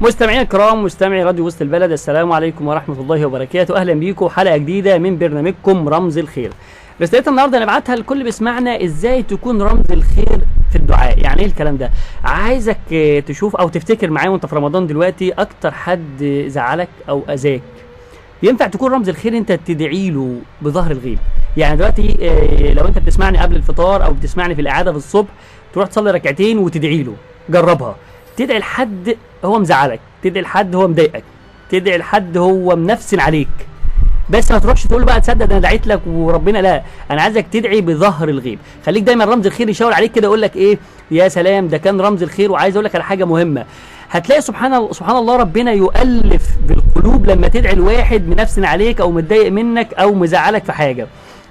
مستمعينا الكرام، مستمعي راديو وسط البلد، السلام عليكم ورحمة الله وبركاته. أهلا بيكم حلقة جديدة من برنامجكم رمز الخير. رسالتنا النهارده نبعتها لكل بيسمعنا، ازاي تكون رمز الخير في الدعاء. يعني ايه الكلام ده؟ عايزك تشوف او تفتكر معايا وانت في رمضان دلوقتي اكتر حد زعلك او اذاك، ينفع تكون رمز الخير انت تدعي له بظهر الغيب. يعني دلوقتي لو انت بتسمعني قبل الفطار او بتسمعني في الاعادة في الصبح، تروح تصلي ركعتين وتدعي له. جربها، تدعي لحد هو مزعلك، تدعي لحد هو مضايقك، تدعي لحد هو منفسن عليك، بس ما تروحش تقول له بقى تصدق ده انا دعيت لك وربنا، لا، انا عايزك تدعي بظهر الغيب. خليك دايما رمز الخير يشاور عليك كده، يقول لك ايه يا سلام ده كان رمز الخير. وعايز اقول لك على حاجة مهمة، هتلاقي سبحان الله ربنا يؤلف بالقلوب لما تدعي لواحد منفسن عليك او متضايق منك او مزعلك في حاجة.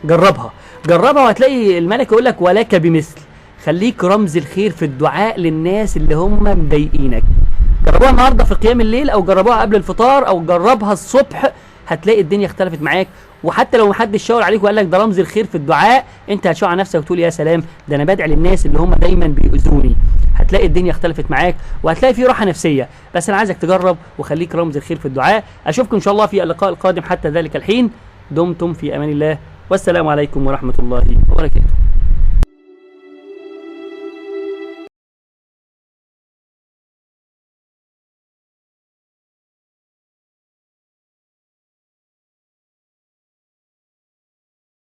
جربها، جربها وهتلاقي الملك يقول لك ولك بمثل. خليك رمز الخير في الدعاء للناس اللي هم مضايقينك. جربوها النهارده في قيام الليل، او جربوها قبل الفطار، او جربها الصبح، هتلاقي الدنيا اختلفت معاك. وحتى لو محدش شاور عليك وقال لك ده رمز الخير في الدعاء، انت هتشاور على نفسك وتقول يا سلام ده انا بدعي للناس اللي هم دايما بيؤذوني. هتلاقي الدنيا اختلفت معاك وهتلاقي في راحة نفسية. بس انا عايزك تجرب وخليك رمز الخير في الدعاء. اشوفكم ان شاء الله في اللقاء القادم، حتى ذلك الحين دمتم في امان الله، والسلام عليكم ورحمة الله